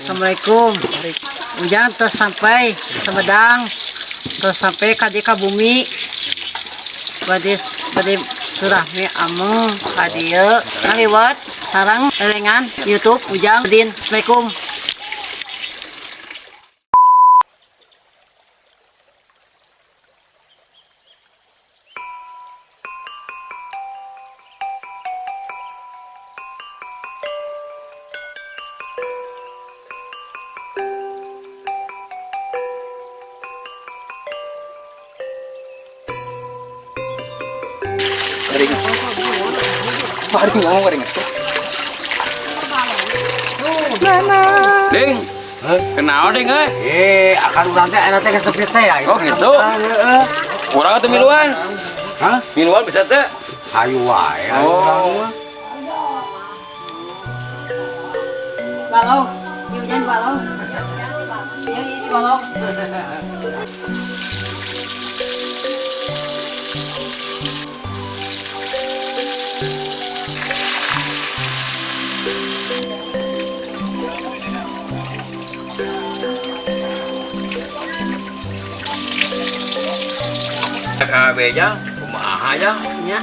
Assalamualaikum. Ujang terus sampai Sumedang, terus sampai ka dieu ka bumi. Bade bade surahmi ameng ka dieu ngaliwat sareng rerengan YouTube Ujang Din. Assalamualaikum. Garing. Paring ngomong garing. Ding. Kenal ding euy. Eh, akan urang teh eta teh geus tepi teh ya. Oh gitu. Urang atuh miluan. Hah? Miluan bisa teh. Hayu wae. Hayu urang Oh. mah. Balong, ieu Ujang balong. Ieu ieu balong. KB jang, kumaha jang? Nya.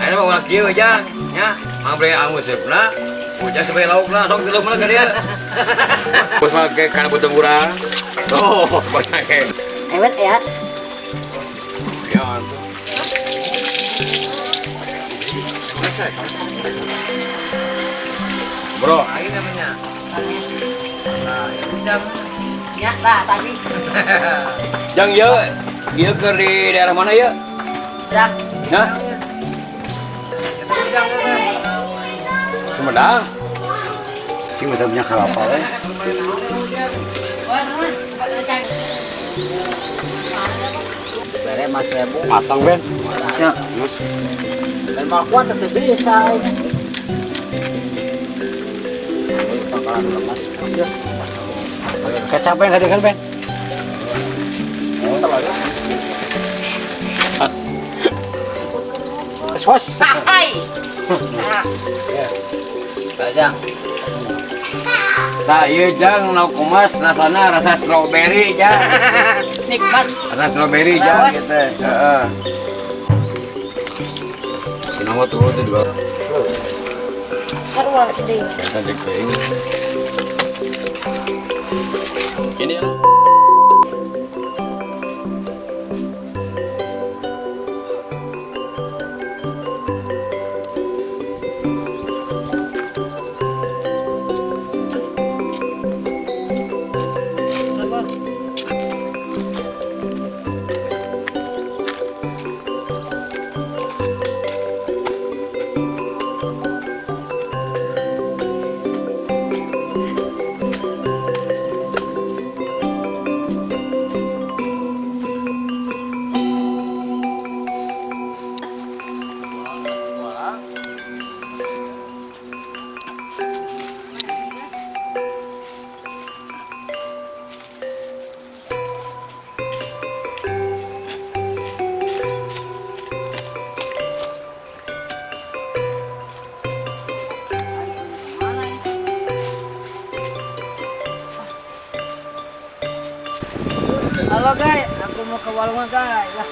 Ayeuna mah urang kieu jang, nya. Mang bere angusepna, ujang sebagai laukna sok tileumna ka dieu. Bos mah ke kana beuteung urang. Oh. Bos mah ke. Ewet ya. Ya antum. Bro, ini namanya. Nah, ya Ya, lah tapi Jang ieu, ieu keur di daerah mana ieu? dah. Hah? Sumedang. Sing udah punya kelapa we. Bere mas ribu. Matang ben. Ya. Terus Dan mah kuat tetep bisa. Pangkalan lemas. kecap ben tadi kan ben. Sos. Hai. Bajang. Nah, ieu jang lauk kumas rasana rasa strawberry jang. Nikmat. Rasa strawberry jang Lawas. gitu. Heeh. Kenapa tuh itu juga? Sarua sedih. Cantik teuing. Ini ya. Halo guys, aku mau ke walungan guys. Lah.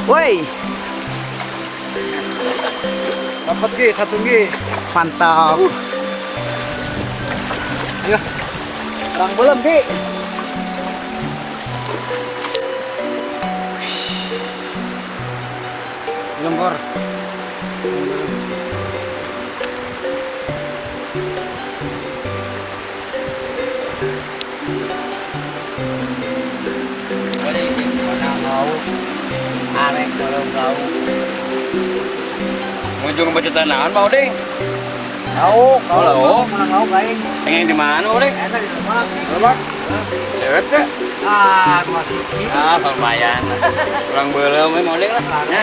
Woi, Dapat G, satu G. mantap. Ayo. Orang belum, Ki. Belum kor. Karek belum lauk. Ujung baca naon mau deh. Lauk, lauk. Menang lauk aing. Pengen di mana mau deh? Eta di Lebak. Lebak. Cewek teh? Ah, masih. Ah, lumayan. Kurang belum mau deh lah. Ya.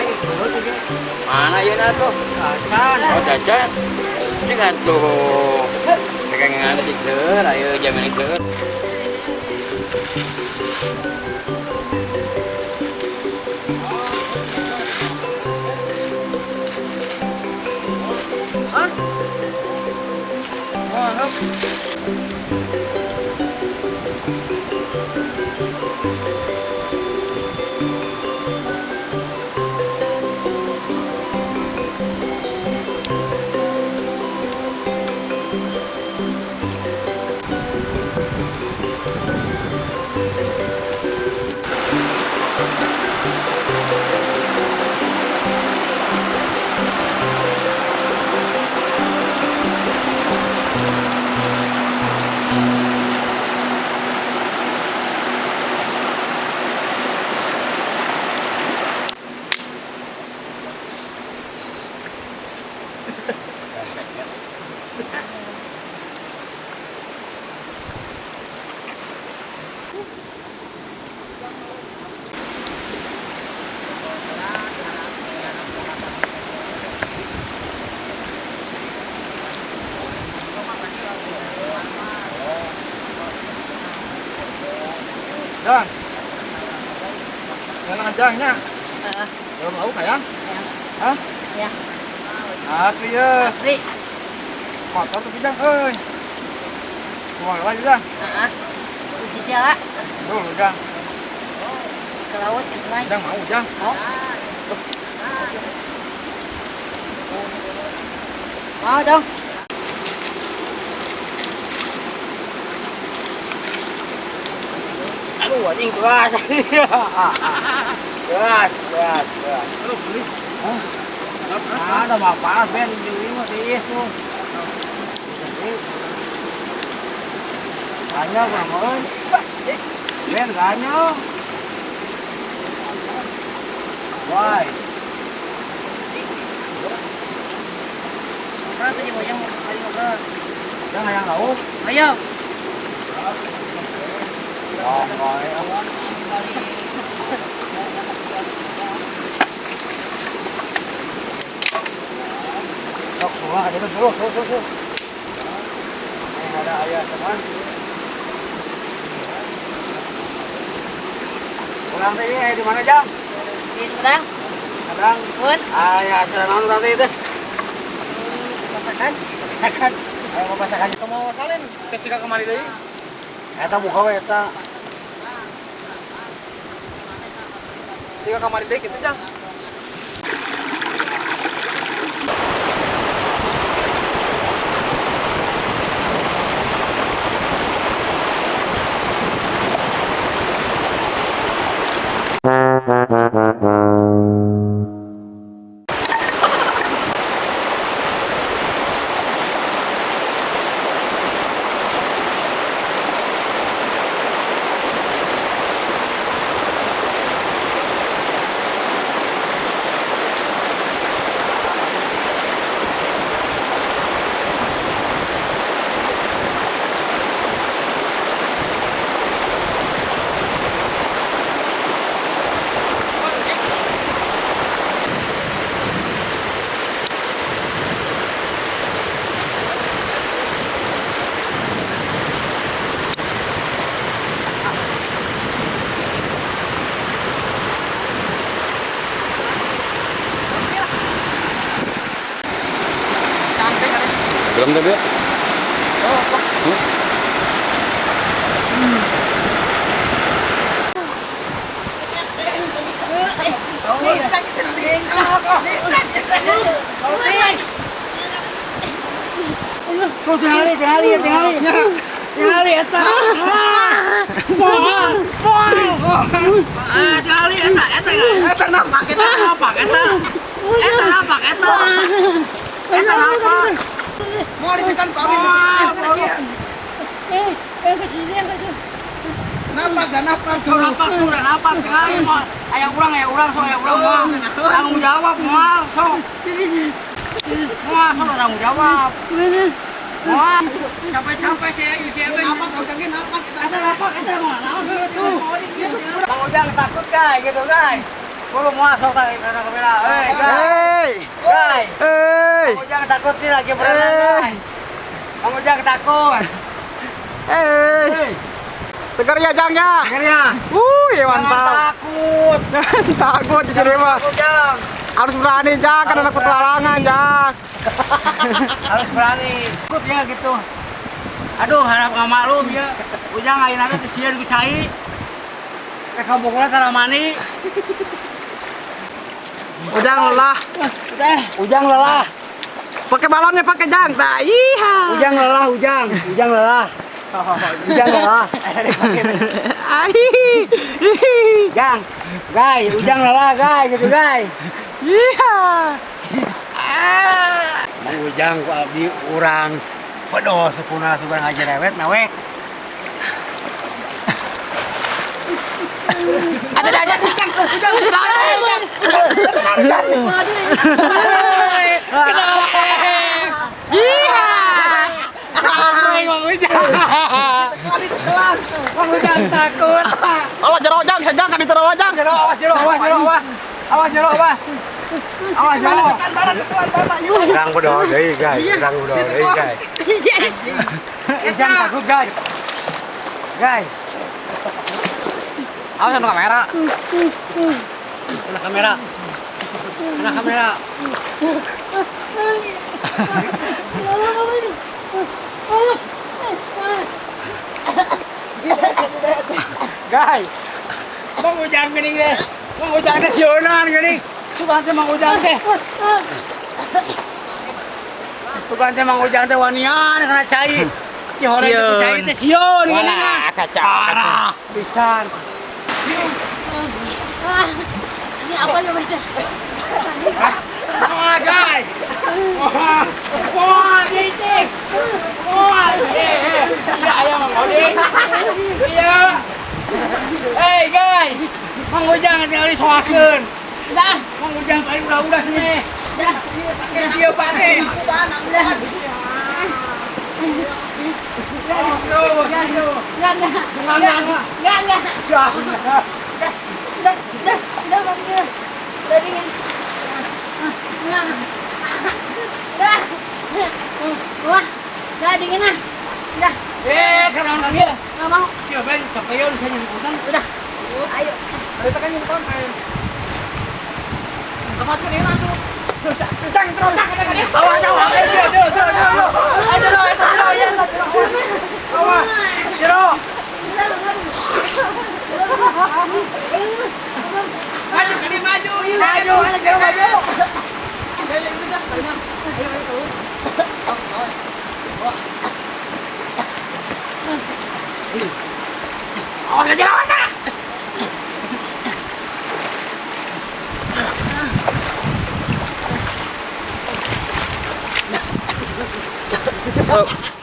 Mana ieu na tuh? Cacan. Oh, cacan. Cing atuh. Sekarang ngantik seur, ayo jam ini seur. Hah? Wah, Jang. Jangan jangnya. Belum lauk sayang? Hah? Ya. Asli ya. Asli. Motor tuh jang euy. Kumaha lagi jang? Heeh. Uji jala. Dulu jang. Ke laut ke sungai. Jang mau jang? Mau. Mau dong. Aduh, anjing keras. Keras, keras, keras. Aduh, beli. Hah? Ada mah panas ben ini mah tiis tuh. Banyak mah euy. Ben banyak. Why? Ngobrol tuh jeung Ujang, ayo ngobrol. Jangan yang lauk. Ayo. Oh, sok semua aja terus terus terus. Ini ada ayah teman. Kurang teh di mana jam? Di Sumedang. Sumedang. Mun. Ayah acara naon urang teh itu? Masakan. Masakan. Ayo mau masakan. Kamu salin teh sika kemari deui. Eta buka we eta. Sika kamari deui kitu jang. Belum tapi ya? Mau dicekan Pak Amin. Napak dan napak tuh. Napak tuh, napak kali. Aya urang sok aya urang moal. Tanggung jawab moal sok. Moal sok tanggung jawab. Moal capek-capek saya UCB. Eta lapak eta moal naon tuh. Mang Ujang takut guys gitu guys. Kulo moal sok tak kana kamera. Hei guys. Guys. Hei. Mang Ujang takut nih lagi berenang guys. Mang Ujang takut. Hei. Segar ya Jang ya. Segar ya. Ya Jangan mantap. takut. Jangan takut di sini mah. Jang. Harus berani Jang, kan anak petualangan Jang. Harus berani. Takut ya gitu. Aduh, harap nggak maklum ya. Ujang ayeuna teh sieun ku cai. Rek ka Bogor tara mani. Ujang lelah. Ujang lelah. Pakai balonnya pakai Jang. Nah, iya. Ujang lelah, Ujang. Ujang lelah. Ujang lelah. Ai. Jang. Guys, Ujang lelah, guys, gitu guys. Iya. Mang Ujang ku abdi urang pedo sukuna sugan ngajerewet nawek. Ada aja sih Jang. Ujang ada aja. Ada aja. Iya. Mang Ujang. Mang Ujang takut. Allah jero Jang, sejang kan ditero Jang. Jero awas, jero awas, jero awas. Awas jero awas. Awas jero. Urang pedo deui guys, urang pedo deui guys. Ujang takut guys. Guys, Awas anu kamera. kena kamera. Kena kamera. Guys, Mang Ujang geuning teh. Mang Ujang teh sieunan geuning. Sugan teh Mang Ujang teh. Sugan teh Mang Ujang teh wanian kana cai. Si horeng teh ku cai teh sieun geuning. Walah, kacau. Parah pisan. Ini apa namanya? Wah, guys. Wah, wah, cicing. Wah, iya, ayam Mang Oding. Iya. Hey, guys. Mang Ujang tinggal disoakeun. Dah, Mang Ujang paling udah-udah sini. dah. Dia pake. Udah. Enggak, Enggak, enggak. enggak, enggak. Enggak, enggak. Udah, udah, udah, Bang. Udah. Udah dingin. Udah. Udah. Wah, udah dingin ah. Udah, Eh, karena orang dia. enggak mau. Siapa yang capean saya nyemputan. Udah. Ayo. Ada tekan konten. Lepaskan ini langsung. Jang terus. Awas, awas. Eh, jero, jero, jero, jero. Ayo, jero, itu jero, ya, itu jero. Awas, jero. Maju kali maju. Maju, ayo, jero, maju. Awas, jero, awas. Oh.